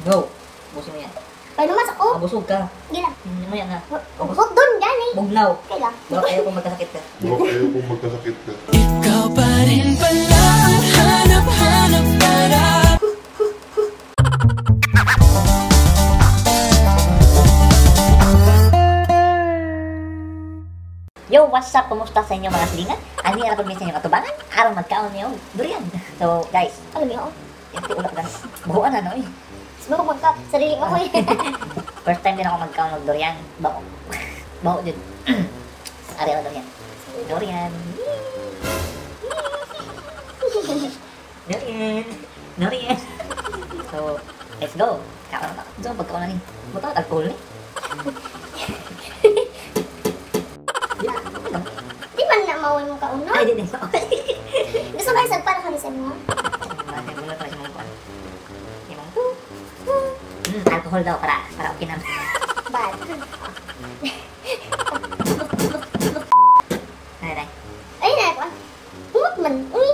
Go. Busin mo yan. Paano mas ako? Mabusog ka. Hindi lang. Hindi mo yan ha. Huwag doon, gani. Bugnaw. Kailang. Baka ayaw kong magkasakit ka. Baka ayaw kong magkasakit ka. Ikaw pa rin pala ang hanap-hanap para. Yo, what's up? Kumusta sa inyo mga silingan? Ani ara pud mi sa inyong atubangan? Aron magkaon niyo durian. So, guys, Alam niyo, yanti ulap gan. Buhuan na no eh. Siguro magka sarili ko eh. First time din ako magkaon og durian. Bao. Bao jud. Ari ako durian. Durian. Durian. Durian. So, let's go. Kaon na. Diyan pagkaon na ni. Buta alcohol ni. Di man na maway mong kauna. Ay, di di. Gusto ba isang para kami sa mga? Alcohol daw para okay na. Bad. Ay, ay. Ay na, humot man. Uy.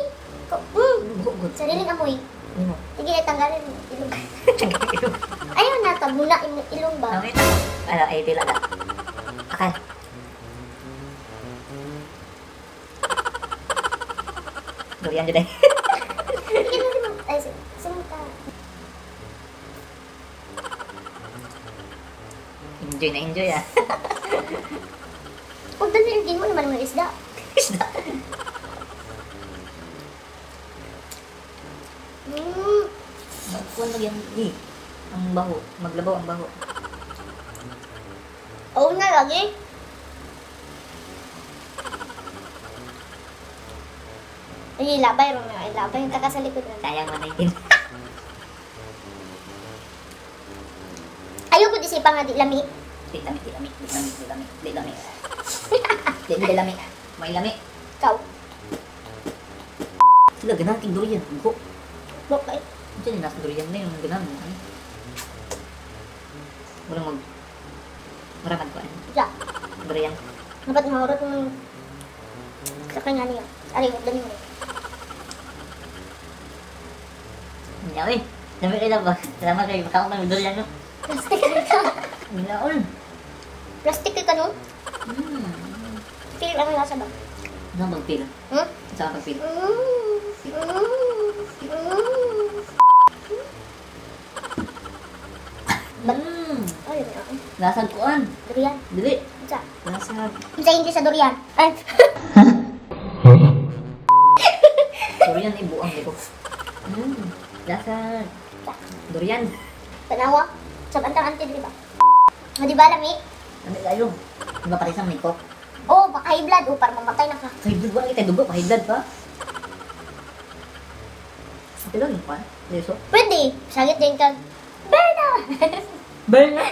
Good. Sariling amoy. Nimo. Sige, tanggalin mo ilong. Ayaw na, tabuna ilong ba? Okay, tako. Ano, ay, tila na. Okay. Durian dyan eh. Ay, sumuta. Enjoy na enjoy ah. Huwag dali, hindi mo naman mga isda. Isda? Magkuhan lang yan. Ang baho. Maglabaw ang baho. Oo na lagi. Ay, labay ro na. Ay, labay. Yung kaka sa likod na. Sayang 119. Ayaw ko disipa nga di lami. Di lami, di lami, di lami, di lami, di lami. Di, di lami. May lami. Ikaw. Sila, ganahan king durian. Buko. Buko eh. Diyan yung nasa durian na yung ganahan mo. Walang mag... Maramad ko ano. Ya. Durian. Dapat mahurot mo sa kanya niya. Ari, huwag dali mo. Hindi eh. Dami kayo lang ba? Salamat kayo. Makaon kami durian no. Plastic ka. Minaon. Plastic ka no? Feel ang lasa ba? Saan mag-feel? Hmm? Saan mag-feel? Ay, yun. Lasag kuan. Durian. Dili. Unsa? Lasag. Unsa hindi sa durian? Ay. Durian ay buang dito. Lasag. Durian. Tanawa. Sa bantang ante di ba? O, di ba lami? Lami kayo. Di ba paresang may coke? Oh, baka high blood. O, para mamatay na ka. High blood? Wala kita dugo. High blood pa. Ito lang yung kwan. Liso. Pwede. Sagit din ka. Berna! Berna!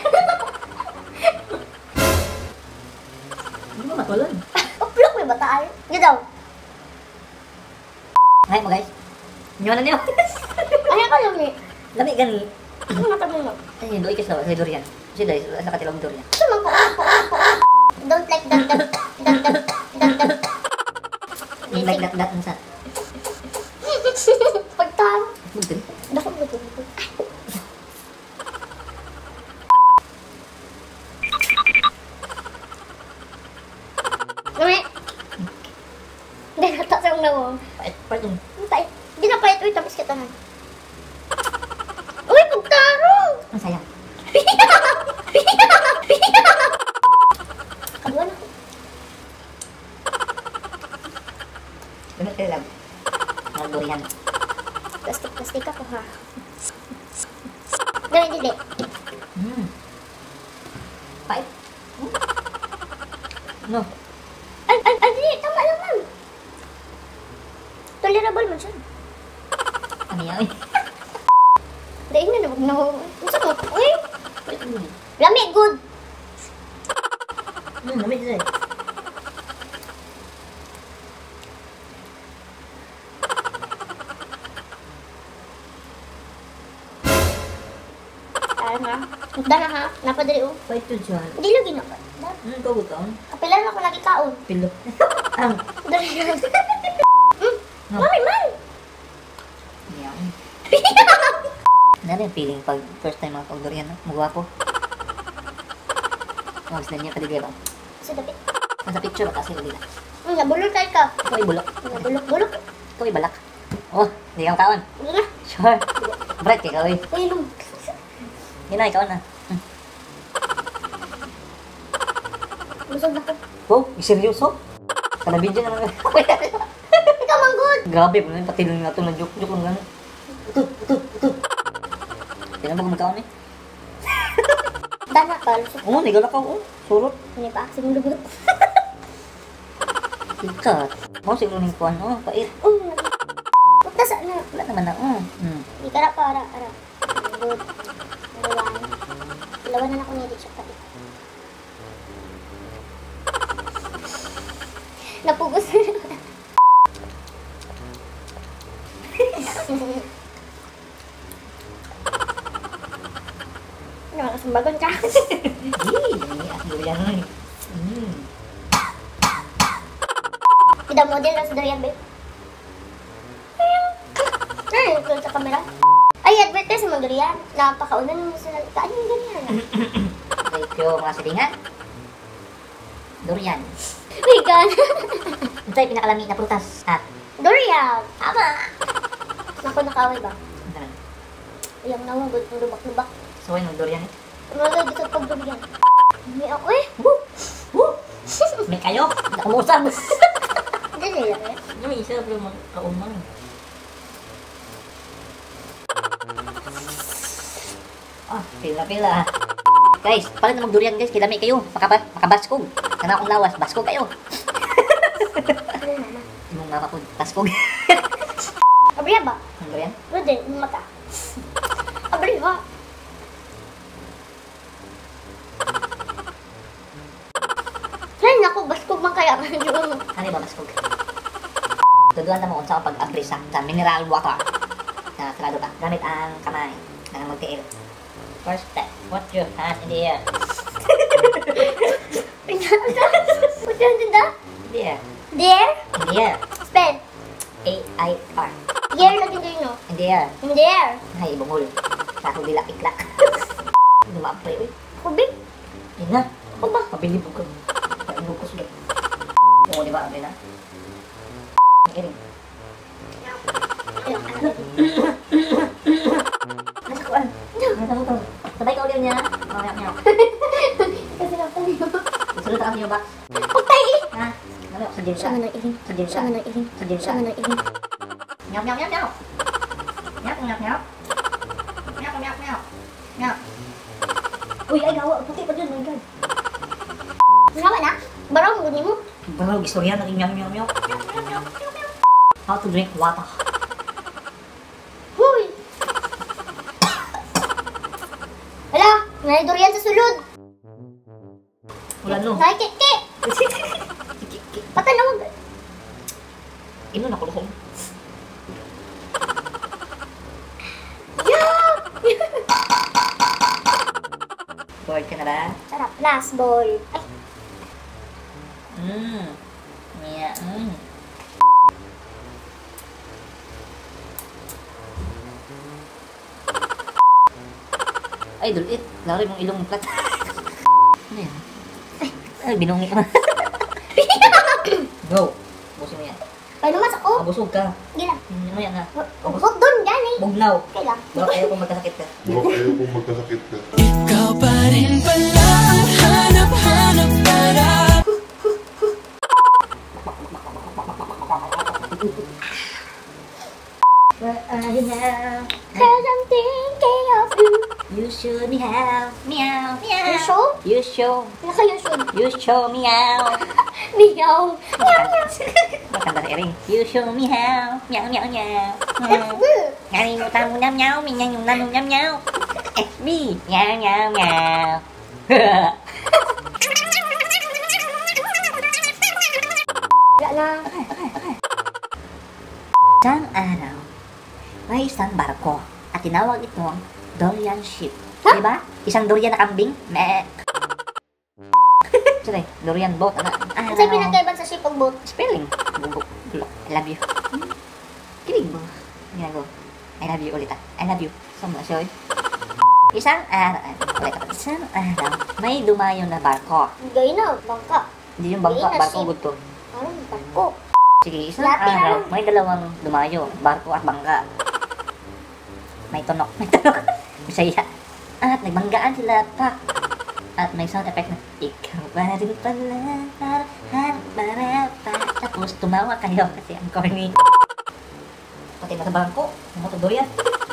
Hindi ba matulan? Uplok may bataan. Yun daw. Ngayon mo guys. Nyo na niyo. Ano ka lami? Lami gani. Ano matagal mo? Ay, doy kasi sa durian. Kasi dahil sa katilong durian. Sumang po. Don't like that, that, that, that, that, that. Don't like that, that, unsa? Pagtan. Butin. Dako, butin. Lami. Hindi na ta sa una mo. Pait, pait yung. Pait. Hindi na pait. Uy, tapos kita na. Uy, pagtaro! Ang sayang. Kabuan ako. Ganun kayo lang. Mga durian. Plastic, plastic ako ha. Gawin, hindi. Pait. No. Ay, ay, ay, hindi. Tama lang, ma'am. Tolerable man siya. Ano yan, uy? Dahil na, wag na. Unsa mo? Uy! Lami, good! Lami siya eh. Tara ha. Mukda na ha. Napadali oh. Pait yun siya. Hindi lagi na. Ikaw kaon? Kapilan ako lagi kaon. Pilo. Dali na. No. Mami man! Yeah. Ano yung feeling pag first time mga durian, no? Mugwapo. Huwag sila niya padigay ba? Sa dapit. Sa picture ba kasi hindi na. Nabulok tayo ka. Ikaw ay bulok. Nabulok-bulok. Ikaw ay balak. Oh, hindi ka makaon. Hindi na. Sure. Bright kay ka, oy. Uy, lum. Hindi na, ikaw na. Busog na ko. Oh, seryoso? Kada video naman. Ikaw manggod. Grabe, pati lang nato na joke-joke lang gano'n. Ito, ito, ito. Kailan ba kumakaon eh? Dana ka. Lusog. Oo, nigala ka, oh. Surot. Hindi pa. Sige, lubot. Ikat. Oh, siguro ning kuwan, oh, pait. Punta sa ano. Wala naman na, oh. Di ka pa, ara, ara. Good. Number 1. Ilawan na ako ni Richard pati. Napugos na. Nakakasumbagon ka. Hey, ang durian. Tidak model na sa durian, babe. Ay, ito sa camera. Ay, advertise sa mga durian. Napakaunan mo sila. Kaan yung ganyan? Thank you, mga silingan. Durian. My God. Ito ay pinakalami na prutas. At Durian. tama. Naku, nakaway ba? Ano? Iyang nawang, good. Lubak-lubak. So, ayun, durian eh. Mga dito pag durian. May ako eh. Woo! Woo! May kayo. Nakamusab. Dali lang eh. May isa, pero magkaumang. Ah, pila-pila. Guys, palit na mag-durian guys, kay lami kayo. Makabaskog. Sana akong lawas, baskog kayo. Imong mama ko, baskog. Abriya ba? Ang durian? Pwede, mata. Abriya. Ay, naku, baskog man kaya. Ano ba baskog? Tuduan na mo kung saan pag-abri sa mineral water. Na sarado ka. Gamit ang kamay. Na magtiil. First step, put your hand in the air. Put your hand in the? In the air. The air? In the air. Spell. A-I-R. Air lang din no? In the air. In the air. Ay, bungol. Sa akong dila, iklak. Lumapay, uy. Kubig? Yun na. Ako ba? Mabili po ka. Mailukos ba? Oo, di ba? Abri na. Ang iring. Nasa kuwan. Nasa kuwan. Sabay ka ulit niya. Oh, meow, meow. Kasi napaliw. Susunod ka sa box. Patay! Ha? Ano, sa gym siya. Siya nga ng iring. Sa gym siya. Siya nga ng iring. Sa gym Siya siya. nga ng iring. Meow, meow, meow, meow. Meow, meow, meow. Meow, meow, meow. Meow. Uy, ay, gawa. Puti pa dyan, my God. Nawa na? Baraw mo mo? Baraw, istorya na meow, meow, meow. Meow, meow, meow, meow. How to drink water. Huy! Wala! May durian sa sulod! Wala no. Nakikiki! Patanawag! Ino na kulong. Yeah! Bored ka na ba? Sarap. Last ball. Ay! Yeah. Ay, dulit. Laro mong ilong plat. Ano yan? Ay, binungi ka. Go. Busin mo yan. Ay, naman sa ko. Mabusog ka. Gila. Ano yan ha? Huwag doon, yan eh. Bugnaw. Okay lang. Baka ayaw kong magkasakit ka. Baka ayaw kong magkasakit ka. Ikaw pa rin pala ang hanap-hanap para. Where are you now? 'Cause I'm thinking of you. You show me how. Meow, meow. You show? You show. Naka you should. You show me how. Meow. Meow, meow. Maganda sa earring. You show me how. Meow, meow, meow. That's good. Ngani mo tamu meow, meow. Meow, meow, meow, meow, meow. SB. Meow, meow, meow. Wala na. Isang araw, may isang barko at tinawag itong Dorian Ship. Huh? Diba? Isang durian na kambing. Meh. Sorry, durian boat. Ano? Ano sa'yo pinagkaiban sa ship o boat? Spelling. Bugok. Bulok. I love you. Kilig mo. Ginagawa. I I love you ulit ah. I love you. So much, oy. Isang araw, ulit ako. Isang araw, may dumayo na barko. Gay na, bangka. Hindi yung bangka, Hindi na barko ship. gud to. Parang barko. Sige, isang Yate araw, na. may dalawang dumayo, barko at bangka. May tunok, may tunok. Bisaya. At nagbanggaan sila, pak. At may sound effect na, ikaw pa rin pala, para, para, pa. Tapos tumawa kayo kasi ang corny. Pati na sa bangko, kamot og durian.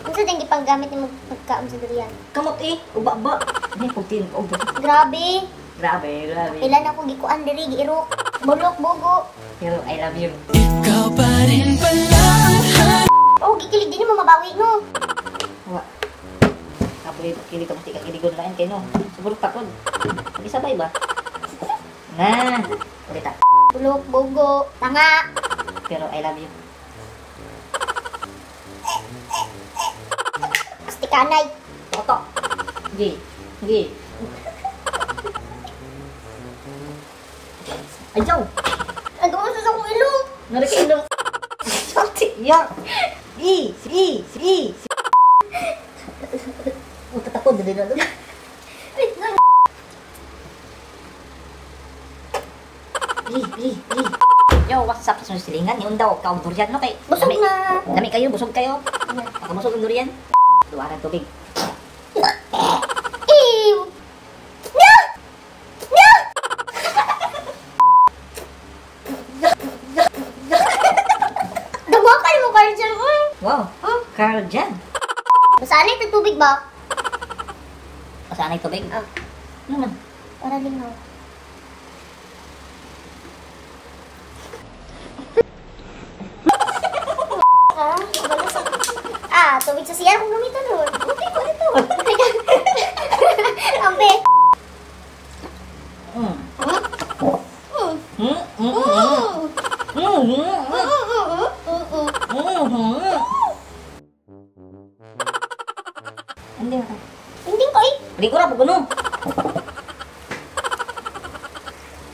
Unsa din gipanggamit nimo pagkaon sa durian? Kamot eh, uba-ba. May putin, og Grabe. Grabe, grabe. Ilan ako gikuan diri giirok. Bulok bugo. Pero I love you. Ikaw pa rin pala ang hanap. Oh, gikilig din mo mabawi no. Wa. Kapoy, kili ka tika kiligon lain kay no. Siguro takod. Isabay ba? Na. Ulit ah. Bulok bugo. Tanga. Pero I love you. Astikanay. Toto. Gi. Gi. Ayaw! Ang dumo sa akong ilong. Narikailong. Sorry. Ya. I. I. I. Utak ako, dali na. Wait, no. I. I. I. Yo, what's up sa silingan? Yung daw, kaong durian no kay. Busog na. Dami kayo, busog kayo. Ako busog ang durian. Duwaran tubig. Ew. No! No! Damakan mo, Carl Jan. Wow. Carl Jan. Masanay itong tubig ba? Masanay tubig? Ah. Ano man? Para lingaw. Ah, ah, tubig sa siya kung gamitan nun. Okay ko ito. Ambe. Hindi na. Hindi ko eh. Hindi ko na, puguno.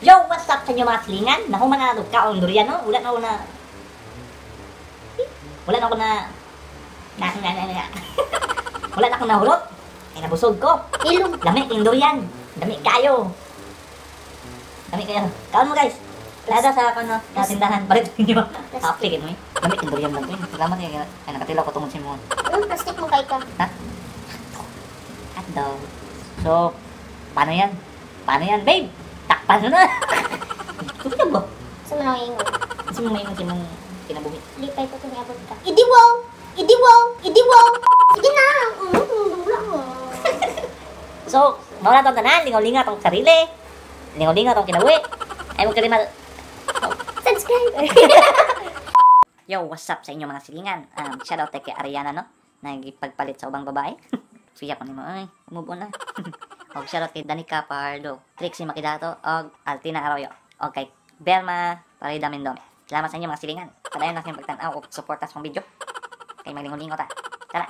Yo, what's up sa inyo mga silingan? Nahuman na kaong durian, no? Wala na ako na... Wala na ako na... Na, na, na, na. Wala na akong nahulot. Ay, nabusog ko. Ilong. Lami yung durian. Lami kayo. Lami kayo. Kaon mo, guys. Lada sa ano, sa tindahan. Palit ninyo. Apli, mo eh. Lami yung durian lang ko eh. Salamat eh. Ay, nakatilaw ko tungod sa mo. Anong plastic mo kay ka? Ha? At daw. So, paano yan? Paano yan, babe? Takpan mo na. Tubig na ba? Sa mga ingon. Kasi mo maingon sa imong kinabuhi. Lipay ko itong iabot ka. Idiwaw! Idiwaw! Idiwaw! Sige na! Wala mo. So, mauna tong tanan, lingaw-lingaw tong sarili. Lingaw-lingaw tong kinabuhi. Ay mo kalimal. Subscribe! Yo, what's up sa inyo mga silingan? Shout out kay Ariana, no? Nagipagpalit sa ubang babae. Suya pa nimo, ay, move on na. Og shout out kay Danica Pardo, Trixie Makidato, og Altina Arroyo. Og kay Belma Parida Mendome. Salamat sa inyo mga silingan. Padayon na sa inyong pagtan-aw og suporta sa akong video. Kay maglingon-lingon ta. Tara.